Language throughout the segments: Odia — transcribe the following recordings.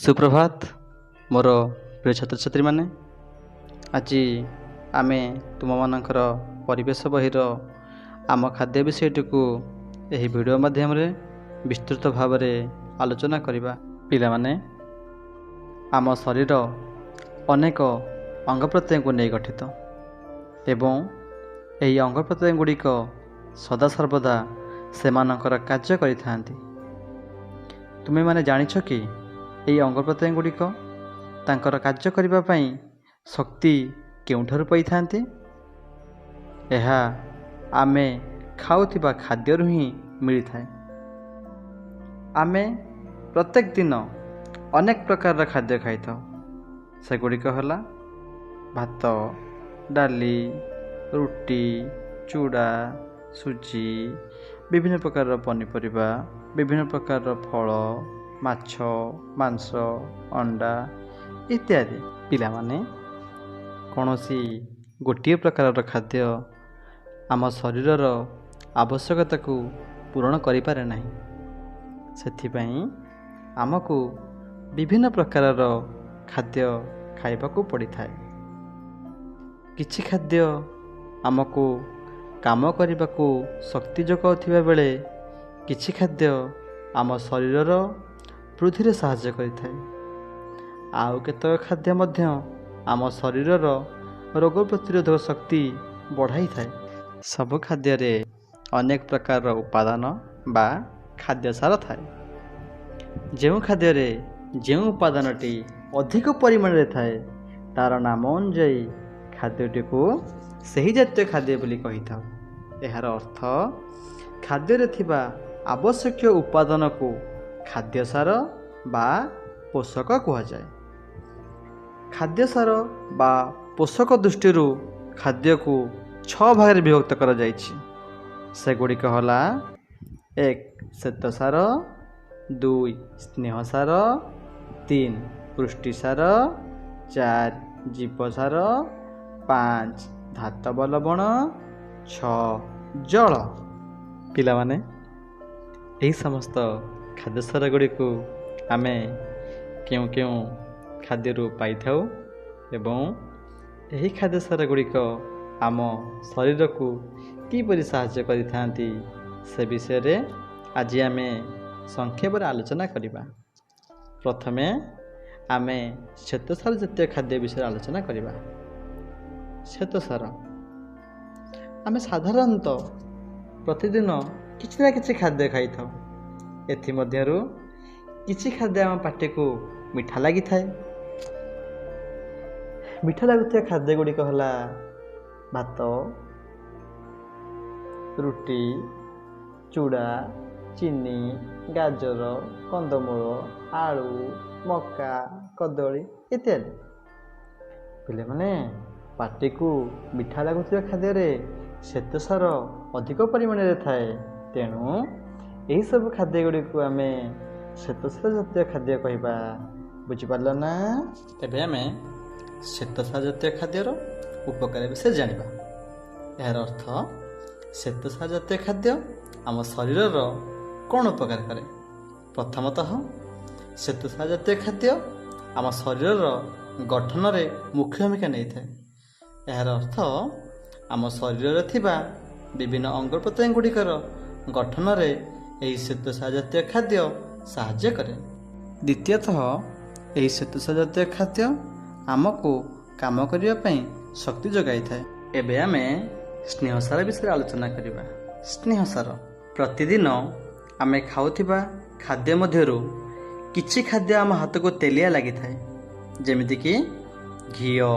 ସୁପ୍ରଭାତ ମୋର ପ୍ରିୟ ଛାତ୍ରଛାତ୍ରୀମାନେ, ଆଜି ଆମେ ତୁମମାନଙ୍କର ପରିବେଶ ବହିର ଆମ ଖାଦ୍ୟ ବିଷୟଟିକୁ ଏହି ଭିଡ଼ିଓ ମାଧ୍ୟମରେ ବିସ୍ତୃତ ଭାବରେ ଆଲୋଚନା କରିବା। ପିଲାମାନେ, ଆମ ଶରୀର ଅନେକ ଅଙ୍ଗ ପ୍ରତ୍ୟଙ୍ଗକୁ ନେଇ ଗଠିତ ଏବଂ ଏହି ଅଙ୍ଗ ପ୍ରତ୍ୟଙ୍ଗ ଗୁଡ଼ିକ ସଦାସର୍ବଦା ସେମାନଙ୍କର କାର୍ଯ୍ୟ କରିଥାନ୍ତି। ତୁମେମାନେ ଜାଣିଛ କି ଏହି ଅଙ୍ଗ ପ୍ରତ୍ୟଙ୍ଗ ଗୁଡ଼ିକ ତାଙ୍କର କାର୍ଯ୍ୟ କରିବା ପାଇଁ ଶକ୍ତି କେଉଁଠାରୁ ପାଇଥାନ୍ତି? ଏହା ଆମେ ଖାଉଥିବା ଖାଦ୍ୟରୁ ହିଁ ମିଳିଥାଏ। ଆମେ ପ୍ରତ୍ୟେକ ଦିନ ଅନେକ ପ୍ରକାରର ଖାଦ୍ୟ ଖାଇଥାଉ। ସେଗୁଡ଼ିକ ହେଲା ଭାତ, ଡାଲି, ରୁଟି, ଚୁଡ଼ା, ସୁଜି, ବିଭିନ୍ନ ପ୍ରକାରର ପନିପରିବା, ବିଭିନ୍ନ ପ୍ରକାରର ଫଳ, ମାଛ, ମାଂସ, ଅଣ୍ଡା ଇତ୍ୟାଦି। ପିଲାମାନେ, କୌଣସି ଗୋଟିଏ ପ୍ରକାରର ଖାଦ୍ୟ ଆମ ଶରୀରର ଆବଶ୍ୟକତାକୁ ପୂରଣ କରିପାରେ ନାହିଁ। ସେଥିପାଇଁ ଆମକୁ ବିଭିନ୍ନ ପ୍ରକାରର ଖାଦ୍ୟ ଖାଇବାକୁ ପଡ଼ିଥାଏ। କିଛି ଖାଦ୍ୟ ଆମକୁ କାମ କରିବାକୁ ଶକ୍ତି ଯୋଗାଉଥିବା ବେଳେ କିଛି ଖାଦ୍ୟ ଆମ ଶରୀରର ବୃଦ୍ଧିରେ ସାହାଯ୍ୟ କରିଥାଏ। ଆଉ କେତେକ ଖାଦ୍ୟ ମଧ୍ୟ ଆମ ଶରୀରର ରୋଗ ପ୍ରତିରୋଧକ ଶକ୍ତି ବଢ଼ାଇଥାଏ। ସବୁ ଖାଦ୍ୟରେ ଅନେକ ପ୍ରକାରର ଉପାଦାନ ବା ଖାଦ୍ୟସାର ଥାଏ। ଯେଉଁ ଖାଦ୍ୟରେ ଯେଉଁ ଉପାଦାନଟି ଅଧିକ ପରିମାଣରେ ଥାଏ, ତା'ର ନାମ ଅନୁଯାୟୀ ଖାଦ୍ୟଟିକୁ ସେହି ଜାତୀୟ ଖାଦ୍ୟ ବୋଲି କହିଥାଉ। ଏହାର ଅର୍ଥ ଖାଦ୍ୟରେ ଥିବା ଆବଶ୍ୟକୀୟ ଉପାଦାନକୁ ଖାଦ୍ୟସାର ବା ପୋଷକ କୁହାଯାଏ। ଖାଦ୍ୟସାର ବା ପୋଷକ ଦୃଷ୍ଟିରୁ ଖାଦ୍ୟକୁ 6 ଭାଗରେ ବିଭକ୍ତ କରାଯାଇଛି। ସେଗୁଡ଼ିକ ହେଲା 1 ଶ୍ୱେତସାର, 2 ସ୍ନେହସାର, 3 ପୁଷ୍ଟିସାର, 4 ଜୀବସାର, 5 ଧାତବ ଲବଣ, 6 ଜଳ। ପିଲାମାନେ, ଏହି ସମସ୍ତ ଖାଦ୍ୟସାର ଗୁଡ଼ିକୁ ଆମେ କେଉଁ କେଉଁ ଖାଦ୍ୟରୁ ପାଇଥାଉ ଏବଂ ଏହି ଖାଦ୍ୟସାର ଗୁଡ଼ିକ ଆମ ଶରୀରକୁ କିପରି ସାହାଯ୍ୟ କରିଥାନ୍ତି, ସେ ବିଷୟରେ ଆଜି ଆମେ ସଂକ୍ଷେପରେ ଆଲୋଚନା କରିବା। ପ୍ରଥମେ ଆମେ ଶ୍ୱେତସାର ଜାତୀୟ ଖାଦ୍ୟ ବିଷୟରେ ଆଲୋଚନା କରିବା। ଶ୍ୱେତସାର, ଆମେ ସାଧାରଣତଃ ପ୍ରତିଦିନ କିଛି ନା କିଛି ଖାଦ୍ୟ ଖାଇଥାଉ। ଏଥିମଧ୍ୟରୁ କିଛି ଖାଦ୍ୟ ଆମ ପାଟିକୁ ମିଠା ଲାଗିଥାଏ। ମିଠା ଲାଗୁଥିବା ଖାଦ୍ୟ ଗୁଡ଼ିକ ହେଲା ଭାତ, ରୁଟି, ଚୁଡ଼ା, ଚିନି, ଗାଜର, କନ୍ଦମୂଳ, ଆଳୁ, ମକା, କଦଳୀ ଇତ୍ୟାଦି। ପିଲାମାନେ, ପାଟିକୁ ମିଠା ଲାଗୁଥିବା ଖାଦ୍ୟରେ ଶ୍ୱେତସାର ଅଧିକ ପରିମାଣରେ ଥାଏ। ତେଣୁ ଏହିସବୁ ଖାଦ୍ୟ ଗୁଡ଼ିକୁ ଆମେ ଶ୍ୱେତସାର ଜାତୀୟ ଖାଦ୍ୟ କହିବା। ବୁଝିପାରିଲ ନା? ଏବେ ଆମେ ଶ୍ୱେତସାର ଜାତୀୟ ଖାଦ୍ୟର ଉପକାର ବିଷୟରେ ଜାଣିବା। ଏହାର ଅର୍ଥ ଶ୍ୱେତସାର ଜାତୀୟ ଖାଦ୍ୟ ଆମ ଶରୀରର କ'ଣ ଉପକାର କରେ? ପ୍ରଥମତଃ, ଶ୍ୱେତସାର ଜାତୀୟ ଖାଦ୍ୟ ଆମ ଶରୀରର ଗଠନରେ ମୁଖ୍ୟ ଭୂମିକା ନେଇଥାଏ। ଏହାର ଅର୍ଥ ଆମ ଶରୀରରେ ଥିବା ବିଭିନ୍ନ ଅଙ୍ଗ ପ୍ରତ୍ୟଙ୍ଗ ଗୁଡ଼ିକର ଗଠନରେ ଏହି ଶ୍ୱେତସାର ଜାତୀୟ ଖାଦ୍ୟ ସାହାଯ୍ୟ କରେ। ଦ୍ୱିତୀୟତଃ, ଏହି ଶ୍ୱେତସାର ଜାତୀୟ ଖାଦ୍ୟ ଆମକୁ କାମ କରିବା ପାଇଁ ଶକ୍ତି ଯୋଗାଇଥାଏ। ଏବେ ଆମେ ସ୍ନେହସାର ବିଷୟରେ ଆଲୋଚନା କରିବା। ସ୍ନେହସାର, ପ୍ରତିଦିନ ଆମେ ଖାଉଥିବା ଖାଦ୍ୟ ମଧ୍ୟରୁ କିଛି ଖାଦ୍ୟ ଆମ ହାତକୁ ତେଲିଆ ଲାଗିଥାଏ, ଯେମିତିକି ଘିଅ,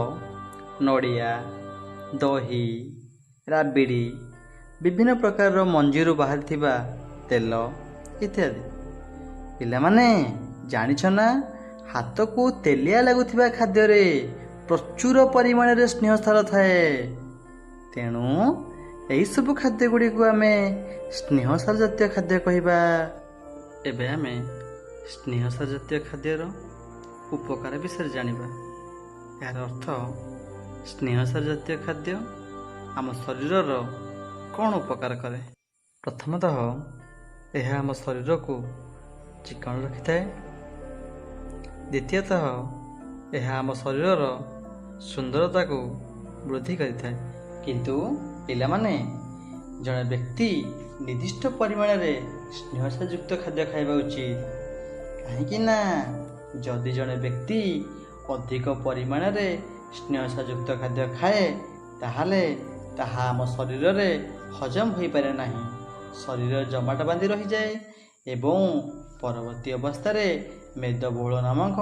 ନଡ଼ିଆ, ଦହି, ରାବିଡ଼ି, ବିଭିନ୍ନ ପ୍ରକାରର ମଞ୍ଜିରୁ ବାହାରିଥିବା ତେଲ ଇତ୍ୟାଦି। ପିଲାମାନେ, ଜାଣିଛ ନା ହାତକୁ ତେଲିଆ ଲାଗୁଥିବା ଖାଦ୍ୟରେ ପ୍ରଚୁର ପରିମାଣରେ ସ୍ନେହସାର ଥାଏ। ତେଣୁ ଏହିସବୁ ଖାଦ୍ୟ ଗୁଡ଼ିକୁ ଆମେ ସ୍ନେହସାର ଜାତୀୟ ଖାଦ୍ୟ କହିବା। ଏବେ ଆମେ ସ୍ନେହସାର ଜାତୀୟ ଖାଦ୍ୟର ଉପକାର ବିଷୟରେ ଜାଣିବା। ଏହାର ଅର୍ଥ ସ୍ନେହସାର ଜାତୀୟ ଖାଦ୍ୟ ଆମ ଶରୀରର କ'ଣ ଉପକାର କରେ? ପ୍ରଥମତଃ, ଏହା ଆମ ଶରୀରକୁ ଚିକ୍କଣ ରଖିଥାଏ। ଦ୍ୱିତୀୟତଃ, ଏହା ଆମ ଶରୀରର ସୁନ୍ଦରତାକୁ ବୃଦ୍ଧି କରିଥାଏ। କିନ୍ତୁ ପିଲାମାନେ, ଜଣେ ବ୍ୟକ୍ତି ନିର୍ଦ୍ଦିଷ୍ଟ ପରିମାଣରେ ସ୍ନେହସାରଯୁକ୍ତ ଖାଦ୍ୟ ଖାଇବା ଉଚିତ, କାହିଁକି ନା ଯଦି ଜଣେ ବ୍ୟକ୍ତି ଅଧିକ ପରିମାଣରେ ସ୍ନେହସାରଯୁକ୍ତ ଖାଦ୍ୟ ଖାଏ, ତାହେଲେ ତାହା ଆମ ଶରୀରରେ ହଜମ ହୋଇପାରେ ନାହିଁ, ଶରୀର ଜମାଟ ବାନ୍ଧି ରହିଯାଏ ଏବଂ ପରବର୍ତ୍ତୀ ଅବସ୍ଥାରେ ମେଦବହୁଳ ନାମକ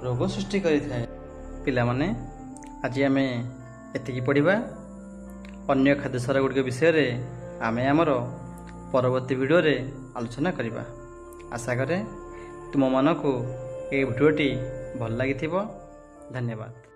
ରୋଗ ସୃଷ୍ଟି କରିଥାଏ। ପିଲାମାନେ, ଆଜି ଆମେ ଏତିକି ପଢ଼ିବା। ଅନ୍ୟ ଖାଦ୍ୟସାର ଗୁଡ଼ିକ ବିଷୟରେ ଆମେ ଆମର ପରବର୍ତ୍ତୀ ଭିଡ଼ିଓରେ ଆଲୋଚନା କରିବା। ଆଶା କରେ ତୁମମାନଙ୍କୁ ଏହି ଭିଡ଼ିଓଟି ଭଲ ଲାଗିଥିବ। ଧନ୍ୟବାଦ।